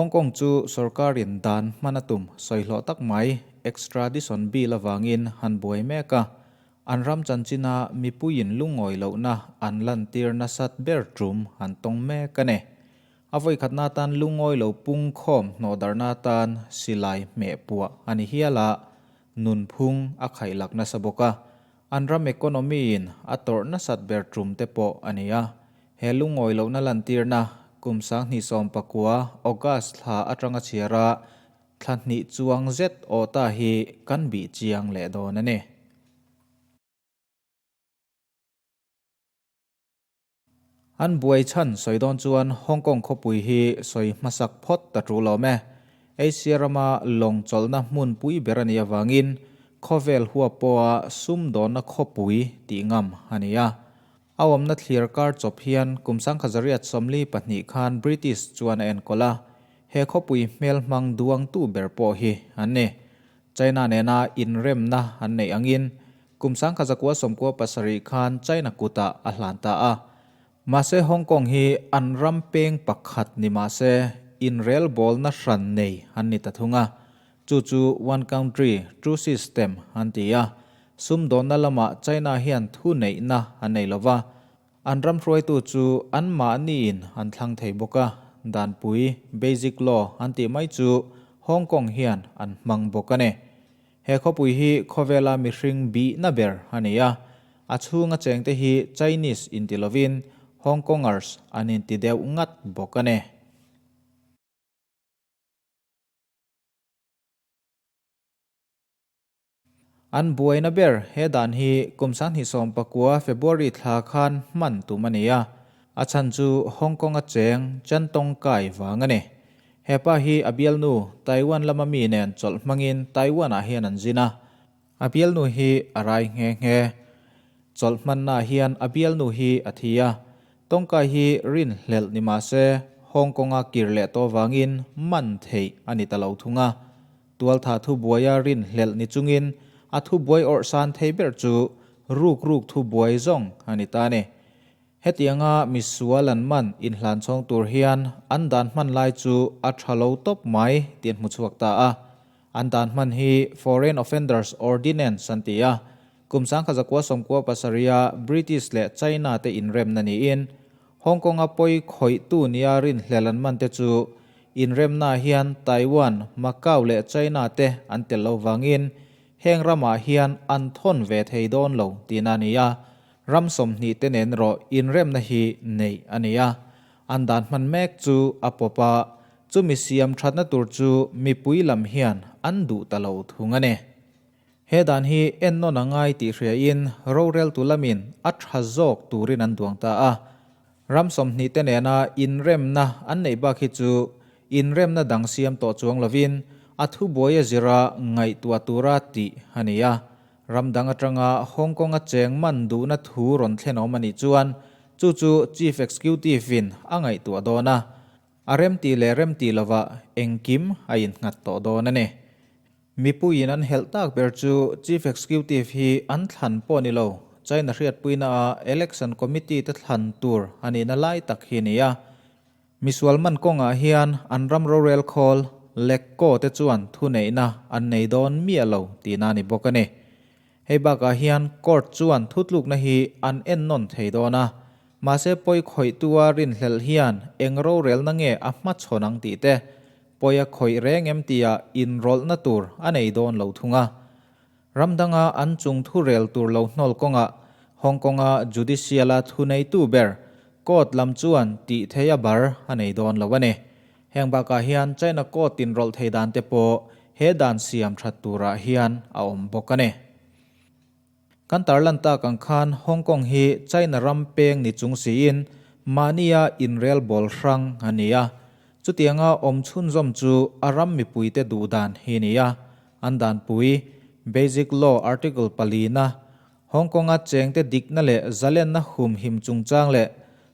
Hong Kong chu sorkarin dan hman a tum sawi hlawh tak mai extradition bill avangin han buai mek a, an ram chanchina mipuiin lungawi lohna an lantir nasat ber tum an tawng mek a ni. A vawikhatna atan lungawi lo pungkhawm hnawhdarhna atan silai hmeh puah a ni hial a, nunphung a khaihlak nasa bawk a, an ram economy-in a tawrh nasat ber tum te pawh a ni a. He lungawi lohna lantirna kum 2019 August thla atanga chhiar a, thla hnih chuang zet aw ta hi kan bih chiang leh dawn a ni. An buai chhan sawi dawn chuan Hong Kong khawpui hi sawi hmasak phawt ta tul awm e. Asia rama lawng chawlhna hmunpui ber a nih avangin khawvel huap pawha sumdawnna khawpui tih ngam a ni a. A awmna thlir kar chawp hian kum 1942 khan British chuan a enkawl a, he khawpui hmelhmang duangtu ber pawh hi an ni. China nena inremna an neih angin Kum 1997 khan China kutah a hlan ta a. Mahse Hong Kong hi an ram peng pakhat ni mahse inrelbawlna hran nei an ni ta thung a. Chu chu One Country, Two System an ti a. Sumdawnna lamah China hian thu neihna an nei lova. An ram hruaitu chu anmahniin an thlang thei bawk a. Danpui, Basic Law, an tih mai chu Hong Kong hian an hmang bawk a ni. He khawpui hi khawvela mihring bihna ber a ni a, a chhunga chengte hi Chinese inti lovin Hong Kongers an inti deuh ngat bawk a ni. An buaina ber he dan hi kum 2019 February thla khan hman tum a ni a, a chhan chu Hong Kong-a cheng Chan Tong Kai vang a ni. He pa hi a bialnu Taiwan lama mi nen chawlh hmangin Taiwan-ah hian an zin a. A bialnu hi a rai nghe nghe. Chawlh hmannaah hian a bialnu hi a thi a. Tawngkai hi rinhlelh ni mah se Hong Kong-a kir leh tawh vangin man theih a ni ta lo thung a. Tualtha thubuaia rinhlelh ni chungin a thubuai awrhsan thei ber chu ruk ruk thubuai zawng a ni ta a ni. Hetianga misual an man inhlan chhawng tur hian an dan hman lai chu a tha lo tawp mai tih an hmu chhuak ta a. An dan hman hi Foreign Offenders Ordinance an ti a, kum 1997 a British leh China te inremna niin Hong Kong-a pawi khawihtu nia rinhlel an man te chu inremna hian Taiwan, Macau leh China te an tel lo vangin heng ramah hian an thawn ve thei dawn lo tihna a ni a. Ram 20 te nen erawh inremna hi neih a ni a, an dan hman mek chu a pawp a, chumi siam thatna tur chu mipui lam hian an duh ta lo thung a ni. He dan hi ennawn a ngai tih hriain roreltu lamin a tha zawk turin an duang ta a, ram 20 te nena inremna an neih bak hi chu inremna dang siam tawh chuang lovin a thubuai a zira ngaihtuah tura tih a ni a. Ram dang atanga Hong Kong-a cheng man duhna thu rawn thlen awm a nih chuan chu chu Chief Executive-in a ngaihtuah dawn a, a remti leh remti lovah engkim a innghat tawh dawn a ni. Mipuiin an helh tak ber chu Chief Executive hi an thlan pawh ni lo, China hriatpuina-a Election Committee te thlan tur a nihna lai tak hi a ni a. Misual man kawngah hian an ram rorel khawl Lekko te chuan thuneihna an nei dawn miah lo tihna a ni bawk a ni. Hei bakah hian court chuan thutlukna hi an ennawn thei dawn a, mahse pawi khawihtua rinhlelh hian eng rorelna nge a hmachhawn ang tih te, pawi a khawih reng em tia inrawlhna tur a nei dawn lo thung a. Ram danga an chung thurel tur lo hnawl kawngah Hong Kong-a judicial-a thuneitu ber court lam chuan tih theih a bar a nei dawn lo a ni. Heng bakah hian China court inrawlh thei dan te pawh he dan siam that turah hian a awm bawk a ni. Kan tarlan tak ang khan Hong Kong hi China ram peng ni chung siin mahnia inrel bawl hrang a ni a. Chutianga awm chhunzawm chu a ram mipuite duh dan hi a ni a. An danpui, Basic Law Article palina, Hong Kong-a chengte dikna leh zalenna humhim chungchang leh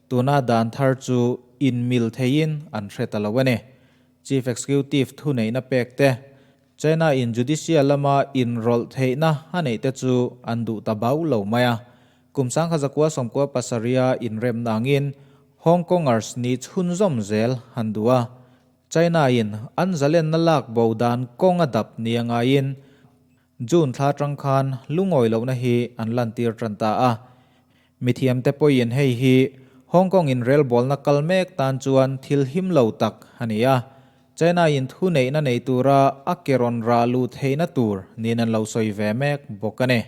tuna dan thar chu inmil theiin an hre ta lo a ni. Chief Executive thuneihna pek te, China-in judicial lama inrawlh theihna a neih te chu an duh ta bau lo mai a. Kum 1997 inremna angin Hong Kongers ni chhunzawm zel an duh a. China-in an zalenna lak bo dan kawng a dap nia ngaiin June thla atang khan lungawi lohna hi an lantir tan ta a. Mithiamte pawhin hei hi Hong Kong inrelbawlna kal mek tan chuan thil him lo tak a ni a, China-in thuneihna nei tura a ke rawn rah luh theihna tur niin an lo sawi ve mek bawk a ni.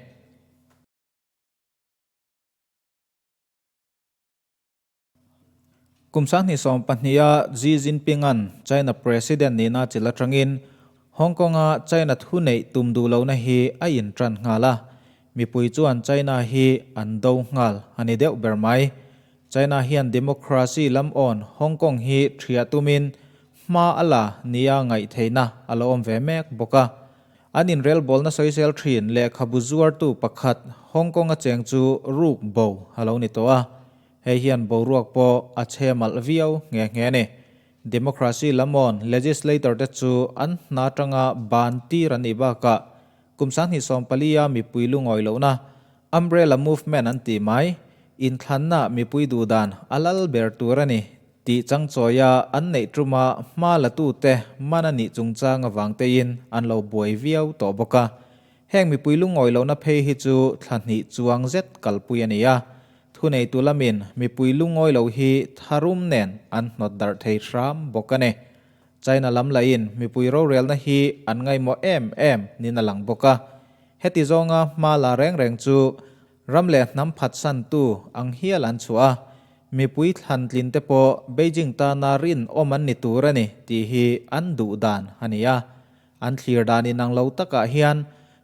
Kum 2012-a Xi Jinping-a'n China President nihna chil atangin Hong Kong-a China thuneih tum duh lohna hi a intan nghal a, mipui chuan China hi an do nghal a ni deuh ber mai. China hian democracy lam awn Hong Kong hi thiah tumin hma a la nia ngaihtheihna a la awm ve mek bawk a. An inrelbawlna sawisel thin lehkhabu zuartu pakhat Hong Kong-a cheng chu ruk bo a lo ni tawh a. Hei hian boruak pawh a chhe malh viau nghe nghe a ni. Democracy lamawn legislator te chu an hna atanga ban tir an nih bakah kum 2014 a mipui lungawi lohna Umbrella Movement an tih mai, inthlanna mipui duhdan a lal ber tur a ni tih changchawia an neih tuma hma latute man a nih chungchang avang tein an lo buai viau tawh bawk a. Heng mipui lungawi lohna phei hi chu thla hnih chuang zet kalpui a ni a, thuneitu lamin mipui lungawi lo hi tharum nen an hnawt darh thei hram bawk a ni. China lam lahin mipui rorelna hi an ngaihmawh em em niin a lang bawk a. Heti zawnga hma la reng reng chu ram leh hnam phatsantu ang hial an chhuah a, mipui thlantlin te pawh Beijing tana rinawm an ni tur a ni tih hi an duh dan a ni a. An thlir dan inang lo takah hian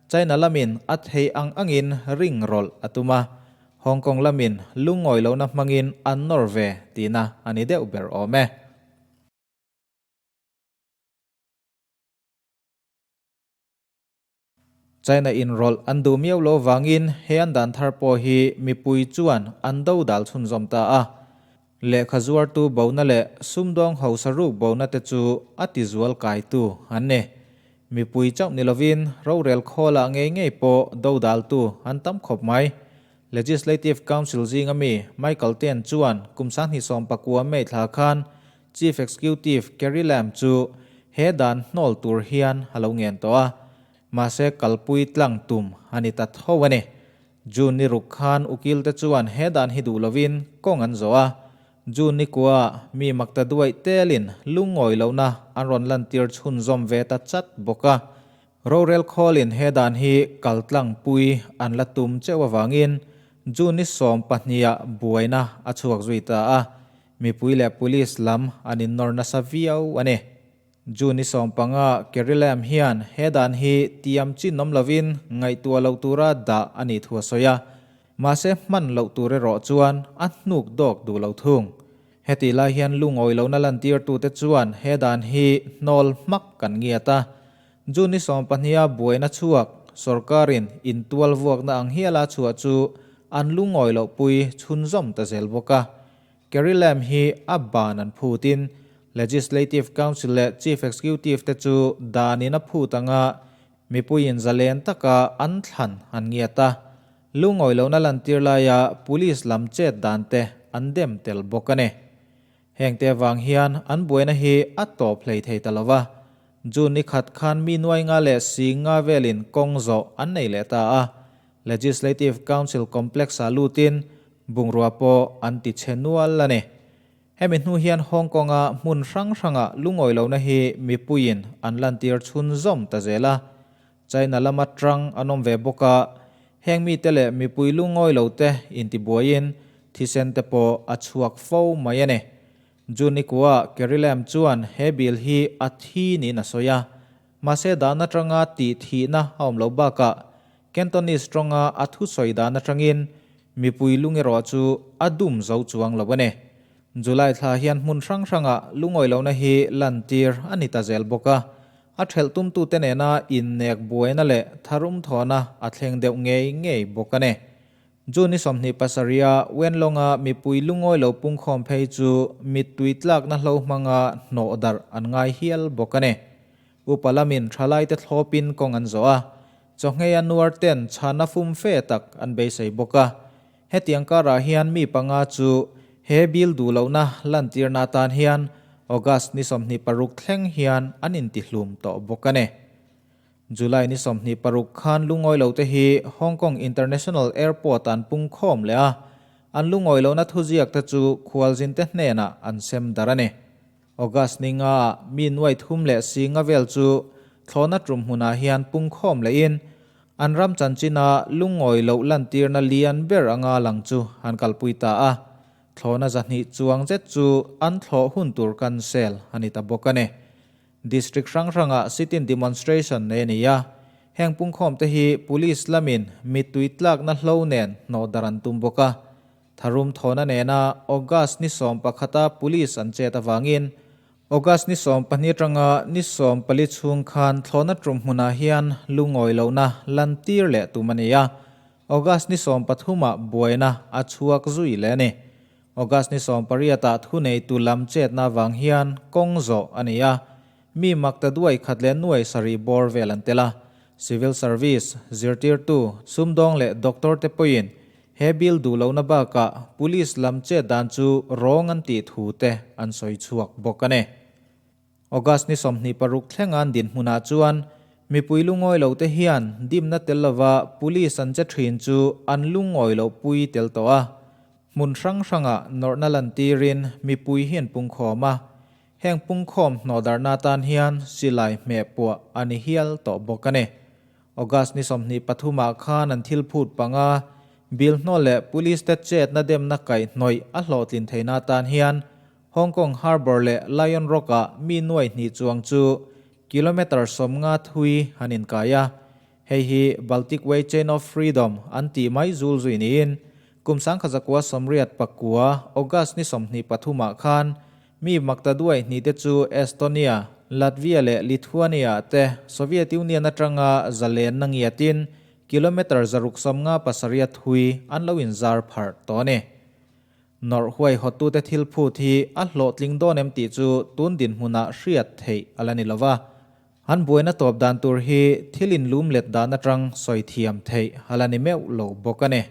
China lamin a theih ang angin ring rawlh a tum a, Hong Kong lamin lungawi lohna hmangin an nawr ve tihna a ni deuh ber awm e. China inrawlh an duh miau lo vangin he an dan thar pawh hi mipui chuan an do dal chhunzawm ta a. Lehkha zuartu bona leh sumdawng hausa ruk bona te chu a tizual kaitu an ni. Mipui chauh ni lovin rorel khawlah ngei ngei pawh dodaltu an tam khawp mai. Legislative Council zinga mi Michael Ten chuan kum 2019 May thla khan Chief Executive Carrie Lam chu he dan hnawl tur hian a lo ngen tawh a, mahse kalpui tlang tum a ni ta tho a ni. June ni ruk khan ukil te chuan he dan hi duh lovin kawng an zawh a, June ni kua mi makta duaih telin lungawi lohna an rawn lantir chhunzawm ve ta chat bawk a. Rorel khawlin he dan hi kaltlang pui an la tum cheuh avangin June ni 12 ah buaina a chhuak zui ta a, mipui leh police lam an innawr nasa viau a ni. June ni 15 Carrie Lam hian he dan hi tiam chin awm lovin ngaihtuah loh tura dah a nih thu a sawi a, mahse hman loh tur erawh chuan a hnuk dawk duh lo thung. Hetih lai hian lungawi lohna lantirtute chuan he dan hi hnawl hmak kan ngiat a. June ni 12 a buaina chhuak sorkarin intual vuakna ang hiala chhuah chu an lungawi loh pui chhunzawm ta zel bawk a. Carrie Lam hi a ban an phutin Legislative Council leh Chief Executive te chu danin a phut anga mipuiin zalen taka an thlan an ngiat a, lungawi lohna lantir laia police lam chet dan te an dem tel bawk a ni. Hengte avang hian an buaina hi a tawp hlei thei ta lova, June ni khat khan mi nuai nga leh sing nga velin kawng zawh an nei leh ta a, Legislative Council Complex-ah lutin bungrua pawh an ti chhe nual a ni. Hemi hnu hian Hong Kong-a hmun hrang hranga lungawi lohna hi mipuiin an lantir chhunzawm ta zel a. China lama tang an awm ve bawk a, heng mite leh mipui lungawi lote intibuaiin thisen te pawh a chhuak fo mai a ni. June ni kua Carrie Lam chuan he bill hi a thi niin a sawi a. Mahse dan atanga tih thihna a awm loh bakah Cantonese tawnga a thusawi dan atangin mipui lung erawh chu a dum zo chuang lo a ni. July thla hian hmun hrang hranga lungawi lohna hi lantir a ni ta zel bawk a, a thelh tumtute nena innek buaina leh tharum thawhna a thleng deuh ngei ngei bawk a ni. June ni 27 a Wenlonga mipui lungawi lo pungkhawm phei chu mittui tlakna hlo hmanga hnawh darh an ngai hial bawk a ni. Upa lamin thalaite thlawpin kawng an zawh a, chawhngei a nuar ten chhana fum fe tak an beisei bawk a. Hetiang karah hian mi panga chu he bill duh lohna lantirna atan hian August ni 26 thleng hian an intihlum tawh bawk a ni. July ni 26 khan lungawi lo te hi Hong Kong International Airport an pungkhawm leh a, an lungawi lohna thuziak te chu khualzin te hnenah an sem darh a ni. August ni nga ah mi nuai thum leh si nga vel chu thlawhna tum hmunah hian pungkhawm lehin an ram chanchina lungawi loh lantirna lian ber anga lang chu an kalpui ta a. Thlawhna 200 chuang zet chu an thlawh hun tur cancel a ni ta bawk a ni. District hrang hrangah sit-in demonstration nei a ni a, heng pungkhawmte hi police lamin mittui tlakna hlo nen hnawh darh an tum bawk a. Tharum thawhna nena August ni 11-a police an chet avangin August ni 12 atanga ni 14 chhung khan thlawhna tum hmunah hian lungawi lohna lantir leh tum a ni a, August ni 13-ah buaina a chhuak zui leh a ni. August ni 18 ah thuneitu lam chetna avang hian kawng zawh a ni a, mi mak ta duai khat leh nuai sarih bawr vel an tel a. Civil service, zirtirtu, sumdawng leh doctor te pawhin he bill duh lohna bakah police lam chet dan chu rawng an tih thu te an sawi chhuak bawk a ni. August ni 26 thlengan dinhmunah chuan mipui lungawi lo te hian dimna tel lova police an che thin chu an lungawi loh pui tel tawh a. Hmun hrang hrangah nawrhna lantirin mipui hi an pungkhawm a, heng pungkhawm hnawhdarhna atan hian silai hmeh puah a ni hial tawh bawk a ni. August ni 23 ah khan an thil phut panga bill hnawl leh police te chetna demna kaihhnawih a hlawhtlin theihna atan hian Hong Kong Harbour leh Lion Rock-ah mi nuai hnih chuang chu kilometre 50 thui an inkai a. Hei hi Baltic Way Chain of Freedom an tih mai zul zui niin kum 1989 August ni 23 ah khan mi makta duai hnih te chu Estonia, Latvia leh Lithuania te Soviet Union atanga zalenna ngiatin kilometre 657 thui an lo inzar pharh tawh a ni. Nawrh huai hawttute thil phut hi a hlawhtling dawn em tih chu tun dinhmunah hriat theih a la ni lo va. An buaina tawp dan tur hi thil inlum let dan atang sawi thiam theih a la ni meuh lo bawk a ni.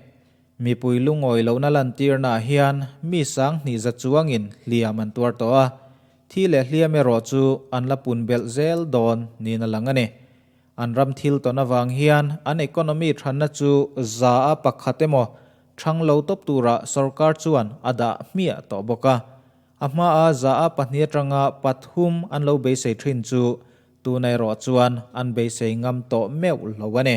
Mipui lungawi lohna lantirnaah hian mi 2000 chuangin hliam an tuar tawh a, thi leh hliam erawh chu an la pun belh zel dawn niin a lang a ni. An ram thil tawn avang hian an economy thanna chu za a pakhat emaw thang lo tawp turah sorkar chuan a dah hmiah tawh bawk a. A hmaa za a pahnih atanga pathum an lo beisei thin chu tuna erawh chuan an beisei ngam tawh meuh lo a ni.